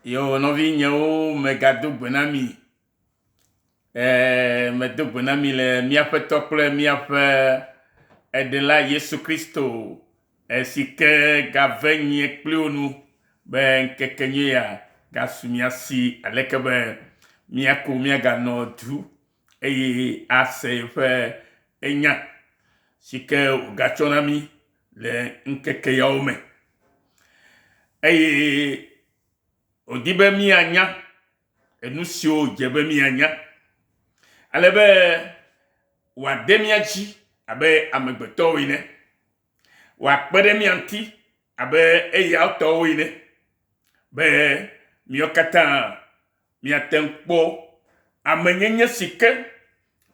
Yo nɔvinyewo megado gbe na mi. Ee, medo gbe na mi le míaƒe tɔ kple míaƒe eɖela Yesu Kristo si ke gave nye kpli wo nu be ŋkeke nyui ya gasu mía si aleke be míako míaganɔ du eye ase eƒe enya si ke wògatsɔ na mí le ŋkeke yawo me. Eye wòdi be míanya enu siwo dze be míanya ale be wòade mía dzi abe amegbetɔwo ene, wòakpe ɖe mía ŋuti abe eya tɔwo ene be míawo katã míate ŋu kpɔ amenyenye si ke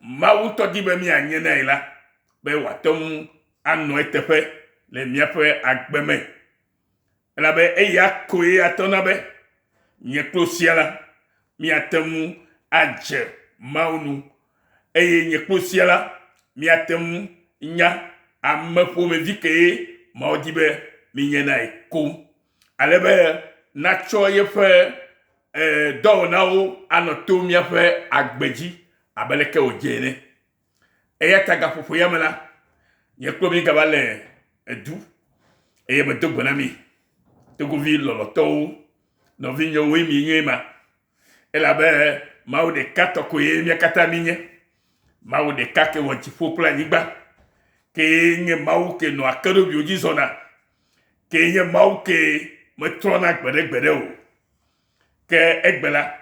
Mawu ŋutɔ di be míanye nae la, be wòate ŋu anɔ eteƒe le míaƒe agbe me. Elabe eya koe ate ŋu na be nye kple wò sia la, míate ŋu adze Mawu nu eye nye kple wò sia la, míate ŋu nya ame ƒomevi kee Mawu di be mínye nae koŋ. Ale be natsɔ yeƒe dɔwɔnawo anɔ to míaƒe agbe dzi abe leke wòdze ene. Eya ta gaƒoƒo ya me la, nye kple mi gava le edu eye medo gbe na mi togovi lɔlɔtɔwo, nɔvinyewoe mi nye ma. Elabe Mawu ɖeka tɔ koe mía katã míenye. Mawu ɖeka ke wɔ dziƒo kple anyigba, kee nye Mawu ke nɔa kerubiwo dzi zɔna, kee nye Mawu ke metrɔna gbeɖegbeɖe o. Ke egbe la,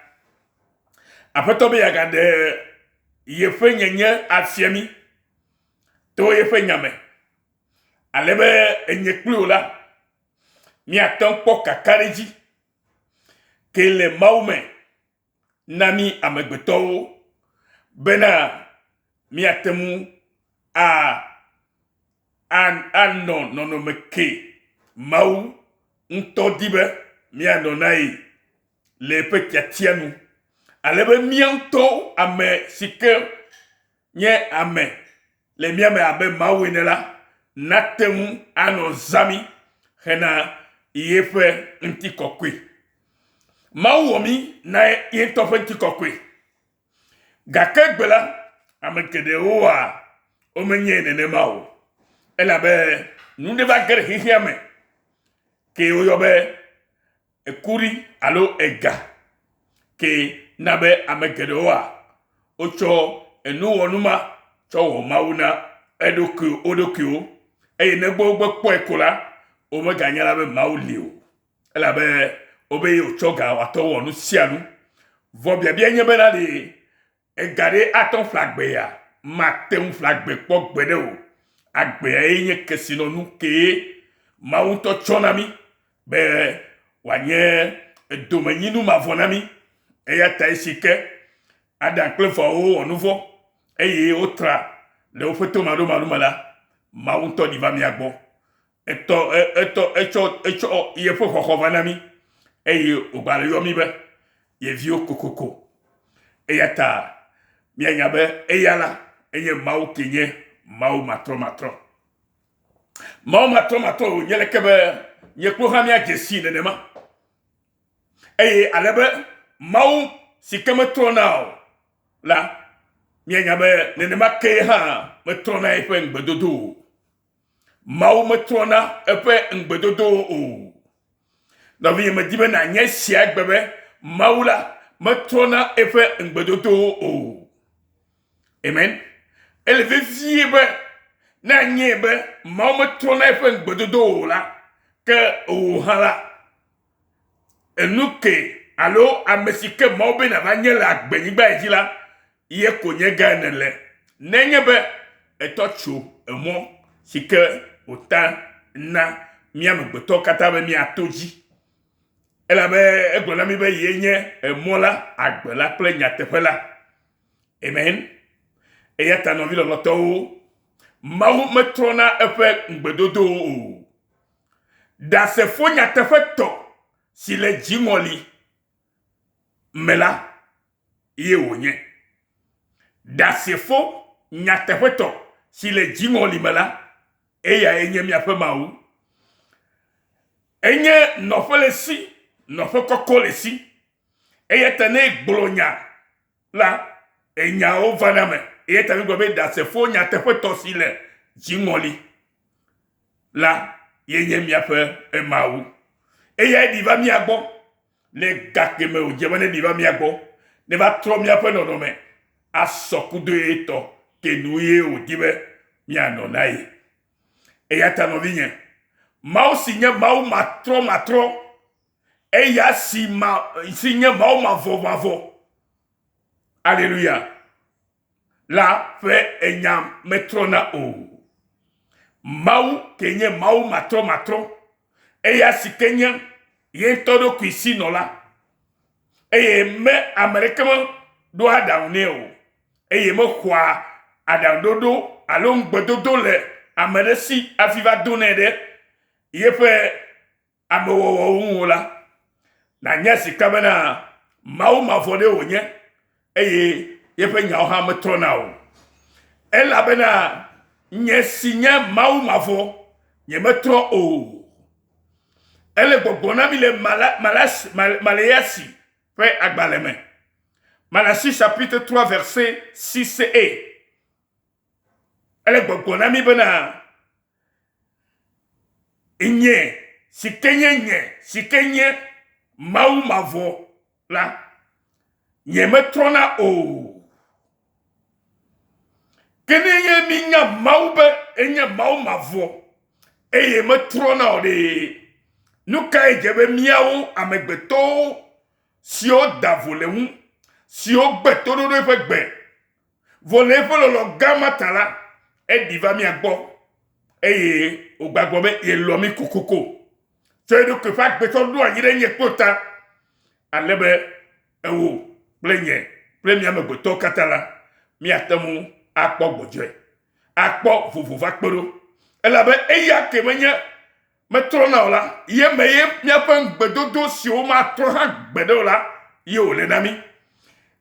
Aƒetɔ be yeagaɖe yeƒe nyenye afia mí to yeƒe nya me, ale be enye kpli wò la, míate ŋu kpɔ kakaɖedzi ke le Mawu me na mí amegbetɔwo bena míate ŋu a, a, anɔ nɔnɔme ke Mawu ŋutɔ di be míanɔ na ye le eƒe tiatia nu. Ale be mía ŋutɔwo ame si ke nye ame le mía me abe Mawu ene la, nate ŋu anɔ zã mí hena yeƒe ŋutikɔkɔe. Mawu wɔ mí na ye ŋutɔ ƒe ŋutikɔkɔe. Gake egbe la, ame geɖewoa, womenyae nenema o. Elabe nu ɖe va ge ɖe xexea me ke woyɔ be Ekuɖi alo ega ke na be ame geɖewoa, wotsɔ enuwɔnu ma tsɔ wɔ Mawu na eɖokui wo ɖokuiwo eye ne gbe wogbe kpɔe ko la, womeganya be Mawu li o. Elabe wobe ye wòtsɔ ga wòate ŋu wɔ nu sia nu. Vɔ biabia nye bena ɖe Ega ɖe ate ŋu ƒle agbea? Mate ŋu ƒle agbe kpɔ gbeɖe o. Agbea ye nye kesinɔnu kee Mawu ŋutɔ tsɔ na mí be wòanye domenyinu mavɔ na mí. Eya ta esi ke Adam kple Eva wowɔ nu vɔ̃ eye wotra le woƒe tomaɖomaɖo me la, Mawu ŋutɔ ɖi va mía gbɔ. Etɔ, etɔ, etsɔ, etsɔ yeƒe xɔxɔ va na mí eye wògale yɔ mí be ye viwo kokoko. Eya ta míanya be eya la enye Mawu ke nye Mawu matrɔmatrɔ. Mawu matrɔmatrɔ wònye leke be nye kple hã míadze sii nenema. Eye ale be Mawu si ke metrɔna o la, míanya be nenema ke hã metrɔna eƒe ŋugbedodo o. Mawu metrɔna eƒe ŋugbedodowo o. Nɔvinye, medi be nànya esia egbe be Mawu la metrɔna eƒe ŋugbedodowo o. Amen. Ele vevie be ne anyae be Mawu metrɔna eƒe ŋugbedodowo o la, ke wò hã la, enu ke alo ame si ke Mawu be nàva nye le agbenyigba yi dzi la, ye ko nye gã nèle. Nenye be ètɔ tso emɔ si ke wòta na mía amegbetɔwo katã be míato dzi, elabe egblɔ na mí be yee nye emɔ la, agbe la kple nyateƒe la. Amen. Eya ta nɔvi lɔlɔ̃tɔwo, Mawu metrɔna eƒe ŋugbedodowo o. Ɖasefo nyateƒetɔ si le dziŋɔli me la ye wònye. Ɖasefo nyateƒetɔ si le dziŋɔli me la, eyae nye míaƒe Mawu. Enye nɔƒe le si nɔƒe kɔkɔ le esi. Eya ta ne egblɔ nya la, enyawo vana eme. Eya ta mígblɔ be ɖasefo nyateƒetɔ si le dziŋɔli la ye nye míaƒe Mawu. Eyae ɖi va mía gbɔ le gake me wòdze be neɖi va mía gbɔ, ne va trɔ míaƒe nɔnɔme asɔ kudo ye tɔ ke nu ye wòdi be míanɔ na ye. Eya ta nɔvinye, Mawu si nye Mawu matrɔmatrɔ, eya si, ma, si nye Mawu mavɔmavɔ, aleluya, la ƒe enya metrɔna o. Mawu ke nye Mawu matrɔmatrɔ, eya si ke nye ye ŋutɔ ɖokui si nɔla, eye me ame ɖeke meɖoa aɖaŋu nɛ o, eye mexɔa aɖaŋuɖoɖo alo ŋugbedodo le ame ɖe si hafi va donɛ ɖe yeƒe amewɔwɔwo ŋu o la, nànya sika bena Mawu mavɔ ɖe wònye eye yeƒe nyawo hã metrɔna o. Elabena nye si nye Mawu mavɔ, nyemetrɔ o. Ele gbɔgblɔ na mi le Maleyasi ƒe agbalẽ me. Malasi chapitre 3 verset 6e. Ele gbɔgblɔ na mi bena nye si ke nye nye si ke nye Mawu mavɔ la, nyemetrɔna o. Ke ne nye minya Mawu be enye Mawu mavɔ eye metrɔna o ɖe, nu kae dze be míawo amegbetɔwo siwo da vo le ŋu, siwo gbe toɖoɖo eƒe gbe, vɔ le eƒe lɔlɔ̃ gã ma ta la, eɖi va mía gbɔ eye wògagblɔ be yelɔ̃ mí kokoko. Tsɔ eɖokui ƒe agbe tsɔ ɖo anyi ɖe nye kpo ta ale be ewò kple nye kple mía amegbetɔwo katã la, míate ŋu akpɔ gbɔdzɔe, akpɔ vovo va kpe ɖo. Elabe eya ke menye metrɔna o la, ye me ye míaƒe ŋugbedodo siwo matrɔ hã gbeɖe o la, ye wòle na mí.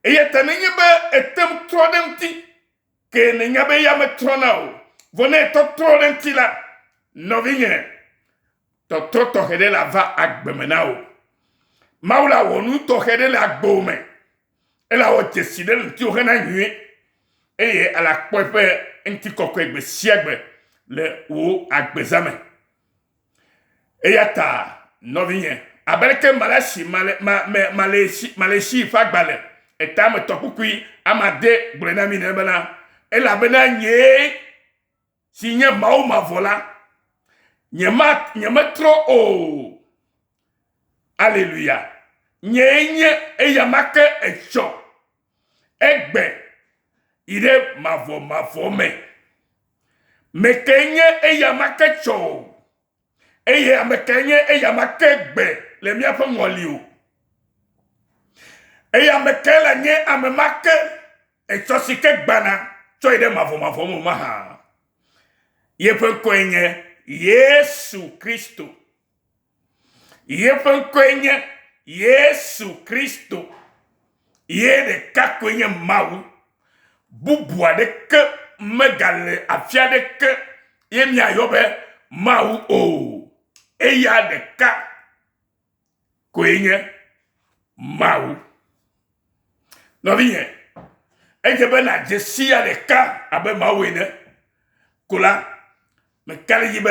Eya ta nenye be ète ŋu trɔ ɖe eŋuti, ke nènya be eya metrɔna o, vɔ ne ètɔtrɔ ɖe eŋuti la, nɔvinye, tɔtrɔ tɔxɛ ɖe lava agbe me na wò. Mawu la wɔ nu tɔxɛ ɖe le agbewò me. Ela wɔ dzesi ɖe le ŋutiwò hena nyuie eye ala kpɔ eƒe ŋutikɔkɔe gbe sia gbe le wò agbeza me. Eya ta nɔvinye, abe aleke Malasi, Male, ma, me, Malesi, Malesi ƒe agbalẽ eta ame tɔ kpukpui ame ade gblɔe na mí nene bena, elabena nyee si nye Mawu mavɔ la, nyema, nyemetrɔ o. Aleluya. Nyee nye eyama ke etsɔ, egbe, yi ɖe mavɔmavɔ me. Meke nye eyama ke tsɔ o, eye amekae nye eyama ke gbe le míaƒe ŋɔli o. Eye amekae le nye ame ma ke etsɔ si ke gbana tsɔ yi ɖe mavɔmavɔ me mahã. Yeƒe ŋkɔe nye Yesu Kristo. Yeƒe ŋkɔe nye Yesu Kristo. Ye ɖeka koe nye Mawu. Bubu aɖeke megale afi aɖeke ye míayɔ be Mawu o. Eya ɖeka koe nye Mawu. Nɔvinye, edze be nàdze si ya ɖeka abe Mawu ene ko la, meka ɖe edzi be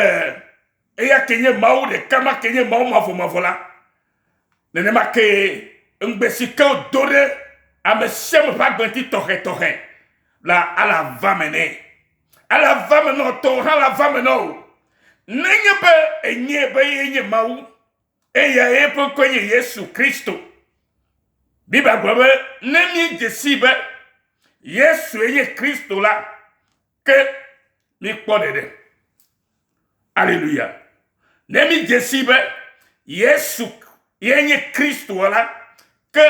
eya ke nye Mawu ɖeka ma ke nye Mawu mavɔmavɔ la. Nenema kee ŋugbe si ke wodo ɖe ame sia ame ƒe agbe ŋuti tɔxɛtɔxɛ la ala va me nɛ. Ala va me nɔ tɔwò hã la va me na wò. Nenye be ènyae be ye nye Mawu, eya eƒe ŋkɔe nye Yesu Kristo. Biblia gblɔ be ne míedze sii be Yesue nye Kristo la, ke míkpɔ ɖeɖe. Aleluya. Ne mídze sii be Yesu ye nye Kristoa la, ke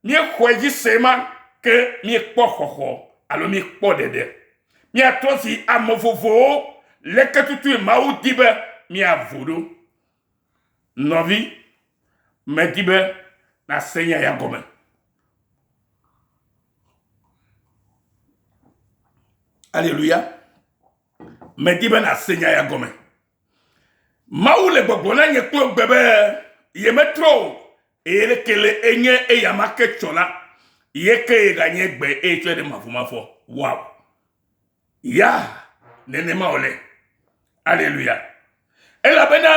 míexɔe dzi se ma ke míekpɔ xɔxɔ alo míekpɔ ɖeɖe. Míatrɔ zi ame vovowo leke tutue Mawu di be míavo ɖo. Nɔvi, medi be nàse nya ya gɔme. Aleluya. Medi be nàse nya ya gɔme. Mawu le gbɔgblɔ na nye kple gbe be yemetrɔ o. Eye leke le enye eyama ke tsɔ la, ye ke yeganye gbe eye tsɔe ɖe mavɔmavɔ. Wow! Ya, nenema wòle. Aleluya. Elabena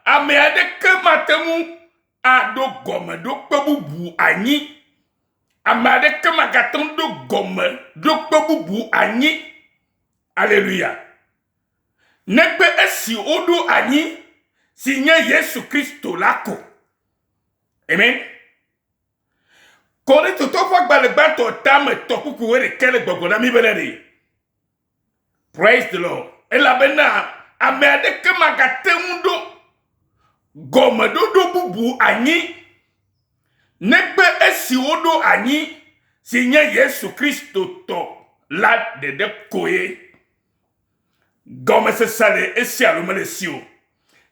ame aɖeke mate ŋu aɖo gɔmeɖokpe bubu anyi. Ame aɖeke magate ŋu ɖo gɔmeɖokpe bubu anyi. Aleluya. Negbe esi woɖo anyi si nye Yesu Kristo la ko. Amen. Korintotɔwo ƒe agbalẽ gbãtɔ tame tɔ kpukpui wuiɖekɛ le gbɔgblɔ na mí bena ɖe. Praise the Lord. Elabena ame aɖeke magate ŋu ɖo gɔmeɖoɖo bubu anyi negbe esi woɖo anyi si nye Yesu Kristo tɔ la ɖeɖe koe. Gɔmesese le esi alo mele esi o.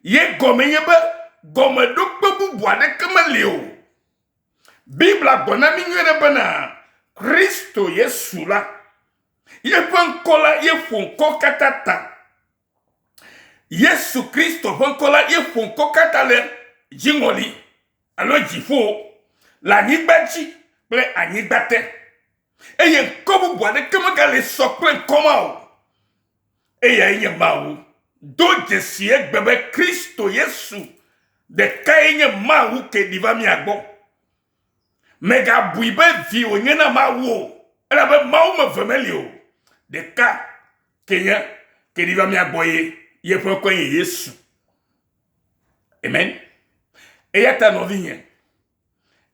Ye gɔme nye be gɔmeɖokpe bubu aɖeke meli o. Biblia gblɔ na mí nyuie ɖe bena Kristo Yesu la, yeƒe ŋkɔ la ye ƒo ŋkɔ katã ta. Yesu Kristo ƒe ŋkɔ la ye ƒo ŋkɔ katã le dziŋɔli alo dziƒo, le anyigba dzi kple anyigba te. Eye ŋkɔ bubu aɖeke megale sɔ kple ŋkɔ ma o. Eyae nye Mawu. Do dzesi egbe be Kristo Yesu ɖekae nye Mawu ke ɖi va mía gbɔ. Mègabui be vi wònye na Mawu o, elabe Mawu meve meli o. Ɖeka ke nye ke ɖi va mía gbɔ ye, yeƒe ŋkɔe nye Yesu. Amen. Eya ta nɔvinye,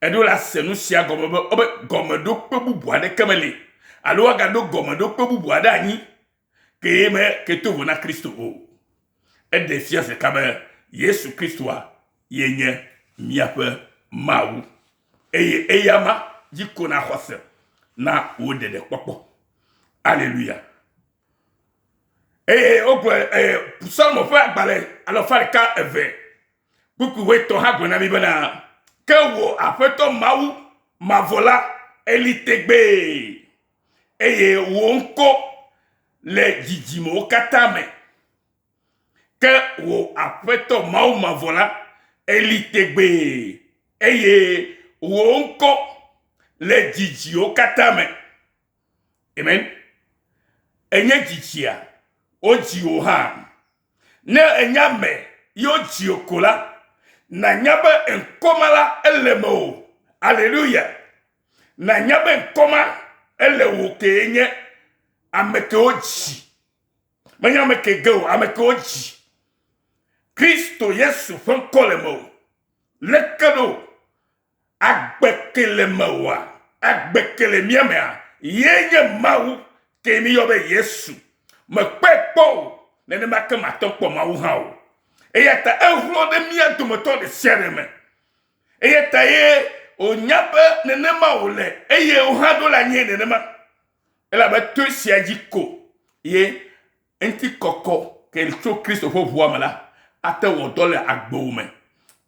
Eɖo la se nu sia gɔme be wobe gɔmeɖokpe bubu aɖeke meli alo woagaɖo gɔmeɖokpe bubu aɖe anyi kee me ke to vo na Kristo o. Eɖe fia zi ɖeka be Yesu Kristoa ye nye míaƒe Mawu eye eyama dzi ko na xɔse na wò ɖeɖekpɔkpɔ. Aleluya. Eye wogblɔ ee Psalmo ƒe agbalẽ alafa ɖeka eve Kpukpui wuietɔ̃ hã gblɔ na mí bena, Ke wò Aƒetɔ Mawu mavɔ la, èli tegbee, eye wò ŋkɔ le dzidzimewo katã me. Ke wò Aƒetɔ Mawu mavɔ la, èli tegbee, eye wò ŋkɔ le dzidziwo katã me. Amen. Enye dzidzia, wodzi wò hã. Ne ènya ame ye wodzi wò ko la, nànya be ŋkɔ ma la ele mewò. Aleluya. Nànya be ŋkɔ ma ele wò kee nye ame ke wodzi. Menye ame ke ge o, ame ke wodzi. Kristo Yesu ƒe ŋkɔ le mewò. Leke ɖo? Agbe ke le mewòa? Agbe ke le mía mea? Ye nye Mawu ke míyɔ be Yesu. Mekpɔe kpɔ o, nenema ke mate ŋu kpɔ Mawu hã o. Eya ta ehlɔ̃ ɖe mía dometɔ ɖe sia ɖe me. Eya ta ye wònya be nenema wòle eye wò hã ɖo le anyi nenema. Elabe to esia dzi ko ye Ŋutikɔkɔ ke tso Kristo ƒe ʋua me la ate wɔ dɔ le agbewò me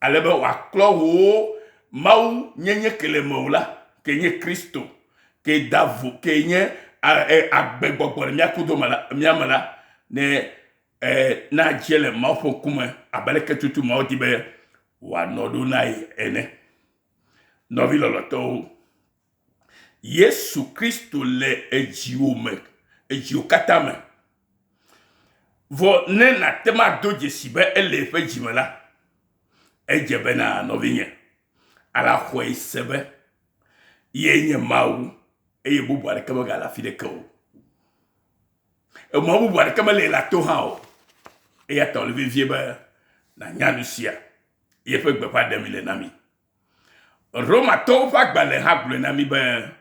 ale be wòaklɔ wò Mawu nyenye ke le mewò la, ke nye Kristo, ke da vo, ke nye agbegbɔgbɔ le mía kudo me la, mía me la, ne e, nadze le Mawu ƒe ŋkume abe leke tutu Mawu di be wòanɔ ɖo na ye ene. Nɔvi lɔlɔtɔwo, Yesu Kristo le edziwò me, edziwò katã me. Vɔ ne nàte ŋu ado dzesi be ele eƒe dzi me la, edze bena nɔvinye, ala xɔe se be ye nye Mawu eye bubu aɖeke megale afi ɖeke o. Emɔ bubu aɖeke mele le ato hã o. Eya ta wòle vevie be nànya nu sia. Yeƒe gbeƒã ɖem le na mi. Romatɔwo ƒe agbalẽ hã gblɔe na mí be,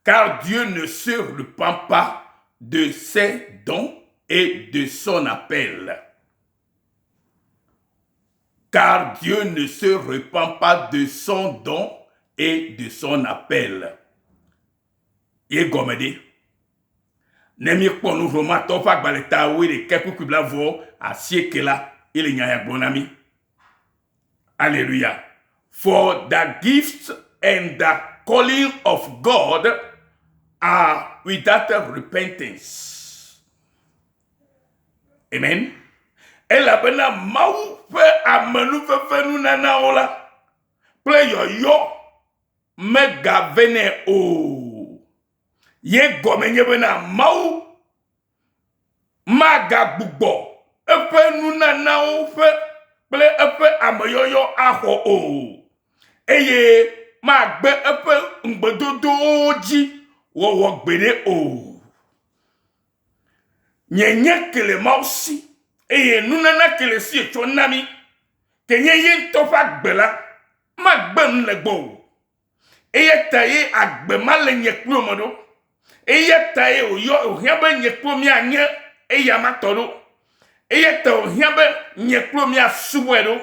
Car Dieu ne se repent pas de ses dons et de son appel. Car Dieu ne se repent pas de son don et de son appel. Ye gɔme ɖe? Ne míekpɔ nu Romatɔwo ƒe agbalẽ ta wuiɖekɛ kpukpui blaeve asieke la, ye le nya ya gblɔm na mí. Alléluia. For the gifts and the calling of God are without repentance. Amen. Elabena Mawu ƒe amenuveve nunanawo la, kple yɔyɔ megave nɛ o. Ye gɔme nye bena Mawu magagbugbɔ eƒe nunanawo ƒe kple eƒe ameyɔyɔ axɔ o, eye magbe eƒe ŋugbedodowo dzi wɔwɔ gbeɖe o. Nye nye ke le Mawu si, eye nunana ke le esi wòtsɔ na mí, ke nye ye ŋutɔ ƒe agbe la, magbe nu le egbɔ o. Eya ta ye agbe ma le nye kple wò me ɖo. Eya ta ye wòyɔ wòhiã be nye kple wò míanye eya ma tɔ ɖo. Eya ta wòhiã be nye kple wò míasubɔe ɖo.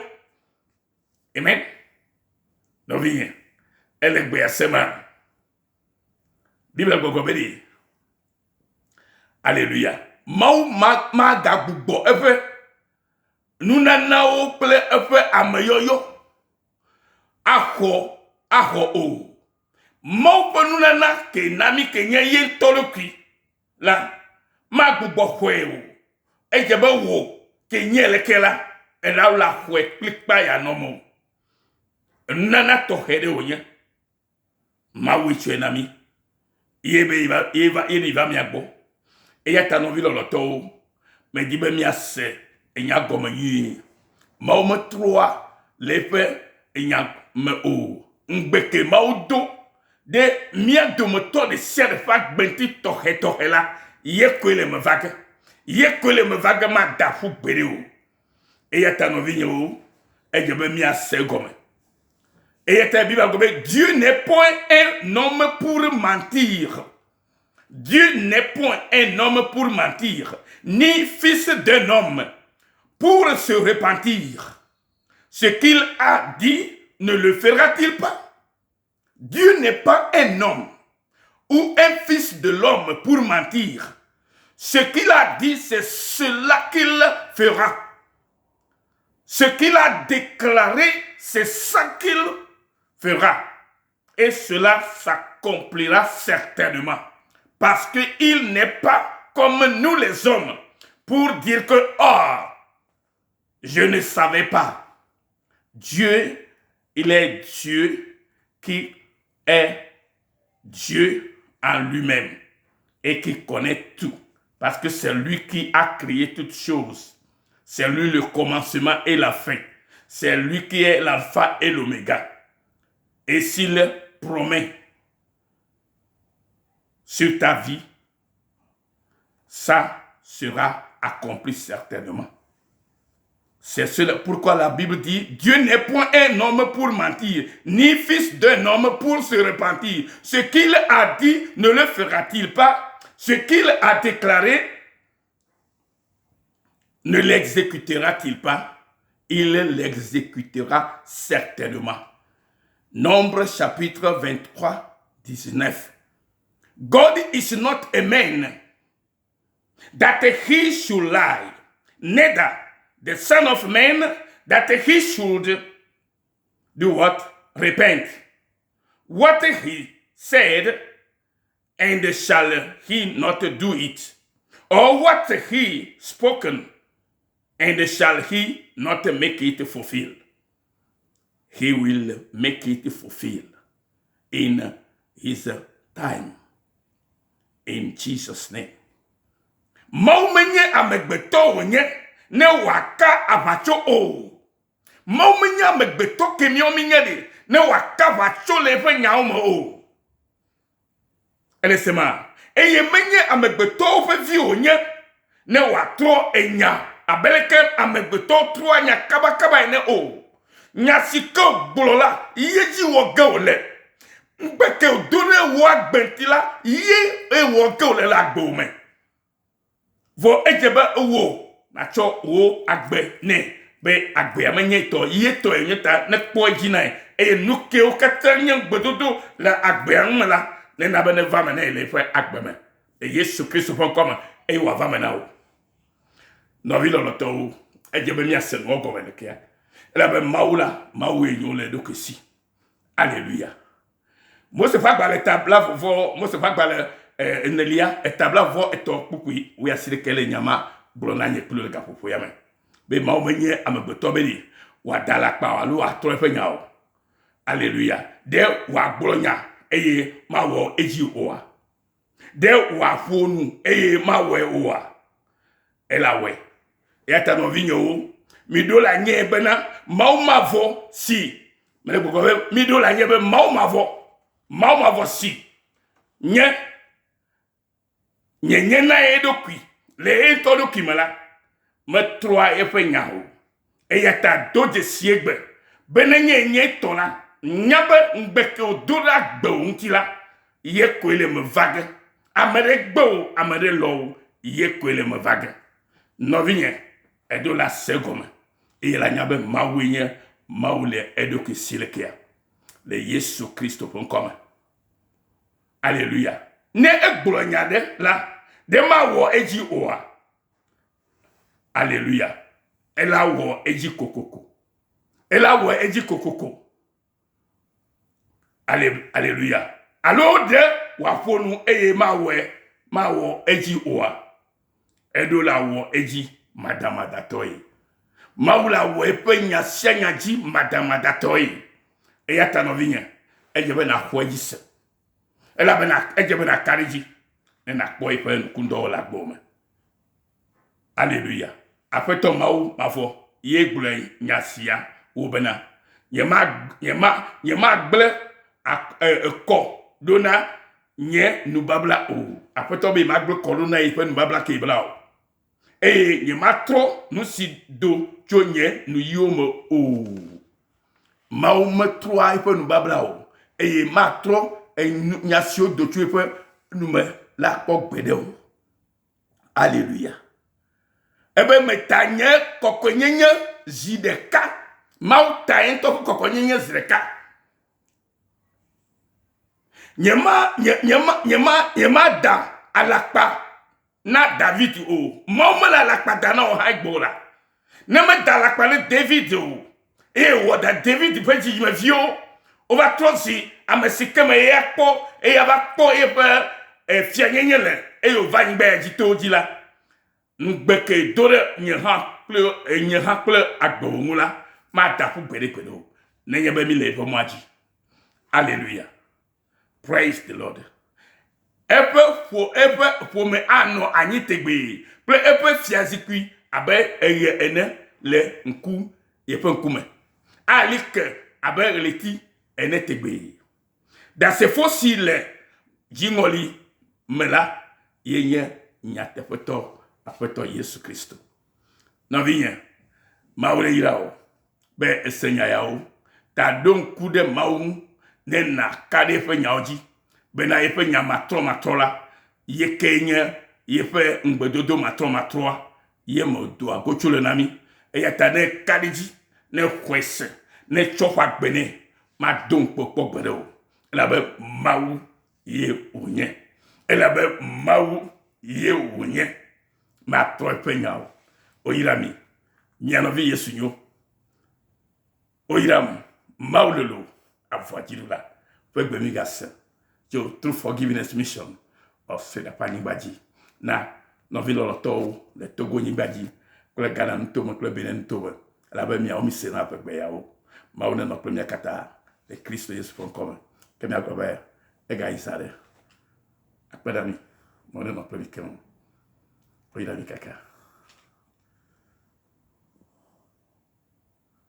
Amen. Nɔvinye, ele gbea sema? Biblia gbɔgblɔ be ɖe. Aleluya. Mawu ma magagbugbɔ eƒe nunanawo kple eƒe ameyɔyɔ axɔ axɔ o. Mawu ƒe nunana ke na mí ke nye ye ŋutɔ ɖokui la, magbugbɔ xɔe o. Edze be wò ke nye leke la, ela la xɔe kplikpa ya nɔ me o. Nunana tɔxɛ ɖe wònye. Mawue tsɔe na mí. Ye be yeva, yeva, ye ne va mía gbɔ. Eya ta nɔvi lɔlɔtɔwo, medi be míase enya gɔme nyuie. Mawu metrɔa le eƒe enya me o. Ŋugbe ke Mawu do ɖe mía dometɔ ɖe sia ɖe ƒe agbe ŋuti tɔxɛtɔxɛ la, ye koe le eme va ge. Ye koe le eme va ge, mada ƒu gbeɖe o. Eya ta nɔvinyewo, edze be míase egɔme. Eya ta Biblia gblɔ be Dieu n'est point un homme pour mentir. Dieu n'est point un homme pour mentir, ni fils d'un homme pour se repentir. Ce qu'il a dit, ne le fera-t-il pas? Dieu n'est pas un homme ou un fils de l'homme pour mentir. Ce qu'il a dit, c'est cela qu'il fera. Ce qu'il a déclaré, c'est ça qu'il fera. Et cela s'accomplira certainement. Parce qu'il n'est pas comme nous les hommes pour dire que, oh, je ne savais pas. Dieu, il est Dieu qui est Dieu en lui-même et qui connaît tout. Parce que c'est lui qui a créé toutes choses. C'est lui le commencement et la fin. C'est lui qui est l'alpha et l'oméga. Et s'il promet sur ta vie, ça sera accompli certainement. C'est cela pourquoi la Bible dit, Dieu n'est point un homme pour mentir, ni fils d'un homme pour se repentir. Ce qu'il a dit, ne le fera-t-il pas? Ce qu'il a déclaré, ne l'exécutera-t-il pas? Il l'exécutera certainement. Nombre chapitre 23, 19. God is not a man that he should lie, neither the son of man that he should do what? Repent. What he said, and shall he not do it? Or what he spoken, and shall he not make it fulfill? He will make it fulfill in his time. In Jesus' name. Mawu menye amegbetɔ wònye ne wòaka aʋatso o. Mawu menye amegbetɔ ke míawo míenye ɖe ne wòaka aʋatso le eƒe nyawo me o. Ele sema? Eye menye amegbetɔwo ƒe vi wònye ne wòatrɔ enya abe leke amegbetɔwo trɔa nya kabakaba ene o. Nya si ke wògblɔ la, ye dzi wɔ ge wòle. Ŋugbe ke wòdo ɖe wò agbe ŋuti la, ye wɔ ge wòle le agbewò me. Vɔ edze be wò nàtsɔ wò agbe nɛ be agbea menye etɔ, ye tɔe nye ta nekpɔ edzi nae eye nu kewo katã nye ŋugbedodo le agbea ŋu me la, nena be neva eme nɛ le eƒe agbe me le Yesu Kristo ƒe ŋkɔ me eye wòava eme na wò. Nɔvi lɔlɔ̃tɔwo, edze be míase nua gɔme ɖekea elabe Mawu la, Mawue nyo le eɖokui si. Aleluya. Mose ƒe agbalẽ ta blavɔ, Mose ƒe agbalẽ eh, enelia, eta blavɔ etɔ̃ kpukpui wuiasiɖeke le nya ma gblɔ na nye kple le gaƒoƒo ya me. Be Mawu menye amegbetɔ be ɖi wòada alakpa o alo wòatrɔ eƒe nya o. Aleluya. Ɖe wòagblɔ nya eye mawɔ edzi oa? Ɖe wòaƒo nu eye mawɔe oa? Elawɔe. Eya ta nɔvinyewo, miɖo la nye bena Mawu mavɔ si mele gbɔgblɔ be miɖo la nye be Mawu mavɔ, Mawu mavɔ si nye nyenye na eɖokui le ye ŋutɔ ɖokui me la, metrɔa eƒe nya o. Eya ta do dzesi egbe be nenye nye tɔ la, nya be ŋugbe ke wòdo ɖe agbewò ŋuti la, ye koe le eme va ge. Ame ɖe gbe wò, ame ɖe lɔ̃ wò, ye koe le eme va ge. Nɔvinye, èɖo la se egɔme eye la nya be Mawue nye Mawu le eɖokui si lekea? Le Yesu Kristo ƒe ŋkɔ me. Aleluya. Ne egblɔ nya ɖe la, ɖe mawɔ edzi oa? Aleluya. Ela wɔ edzi kokoko. Ela wɔ edzi kokoko. Ale, aleluya. Alo ɖe wòaƒo nu eye mawɔe, mawɔ edzi oa? Eɖo la wɔ edzi madamadatɔe. Mawu la wɔ eƒe nya sia nya dzi madamadatɔe. Eya ta nɔvinye, edze be nàxɔ edzi se. Elabena edze be nàka ɖe edzi ne nàkpɔ eƒe nukundɔwo le agbewò me. Aleluya. Aƒetɔ Mawu mavɔ ye gblɔe nya sia wo bena, nyema, nyema, nyemagblẽ ekɔ ɖo na nye nubabla o. Aƒetɔ be magblẽ kɔ ɖo na yeƒe nubabla ke bla o. Eye nyematrɔ nu si do tso nye nuyiwo me o. Mawu metrɔa eƒe nubabla o, eye matrɔ nya siwo do tso eƒe nu me la kpɔ gbeɖe o. Aleluya. Ebe meta nye kɔkɔenyenye zi ɖeka. Mawu ta ye ŋutɔ ƒe kɔkɔenyenye zi ɖeka. Nyema, nye, nyema, nyema, nyemada alakpa na David o. Mawu mele alakpa da na wò hã egbe o la. Ne meda alakpa na David o, eye wòwɔ da David ƒe dzidzimeviwo wova trɔ zi ame si ke me eya kpɔ, eya va kpɔ eƒe eh, fianyenye le eye wòva anyigba ya dzi to dzi la, ŋugbe ke do ɖe nye hã kple nye hã kple agbewò ŋu la, mada ƒu gbeɖegbeɖe o, nenye be míle eƒe mɔa dzi. Aleluya. Praise the Lord. Eƒe ƒo eƒe ƒome anɔ anyi tegbee kple eƒe fiazikpui abe eɣe ene le ŋku yeƒe ŋkume. Ali ke abe ɣleti ene tegbee. Ɖasefo si le dziŋɔli me la ye nye nyateƒetɔ Aƒetɔ Yesu Kristo. Nɔvinye, Mawu neyra wò be èse nya yawo. Ta ɖo ŋku ɖe Mawu ŋu ne nàka ɖe eƒe nyawo dzi bena yeƒe nya matrɔmatrɔ la ye kee nye yeƒe ŋugbedodo matrɔmatrɔa ye me wòdoa go tso le na mí. Eya ta ne èka ɖe edzi, ne èxɔe se, ne ètsɔ ƒe agbe nɛ, mado ŋukpe kpɔ gbeɖe o. Elabe Mawu ye wònye. Elabe Mawu ye wònye. Matrɔ eƒe nya o. Woyra mi. Mia nɔvi Yesu nyo. Woyram. Mawu lolo avɔa dziɖula ƒe gbe mi gase tso True Forgiveness Mission of Seda ƒe anyigba dzi na nɔvi lɔlɔtɔwo le Togo nyigba dzi kple Ghana nutome kple Benin nutome elabe miawo mise na ƒe gbe yawo. Mawu nenɔ kple mia katã le Kristo Yesu ƒe ŋkɔ me. Ke miagblɔ be egayi zã ɖe. Akpe ɖe mi. Mawu nenɔ kple mi keŋ. Woyra mi kaka.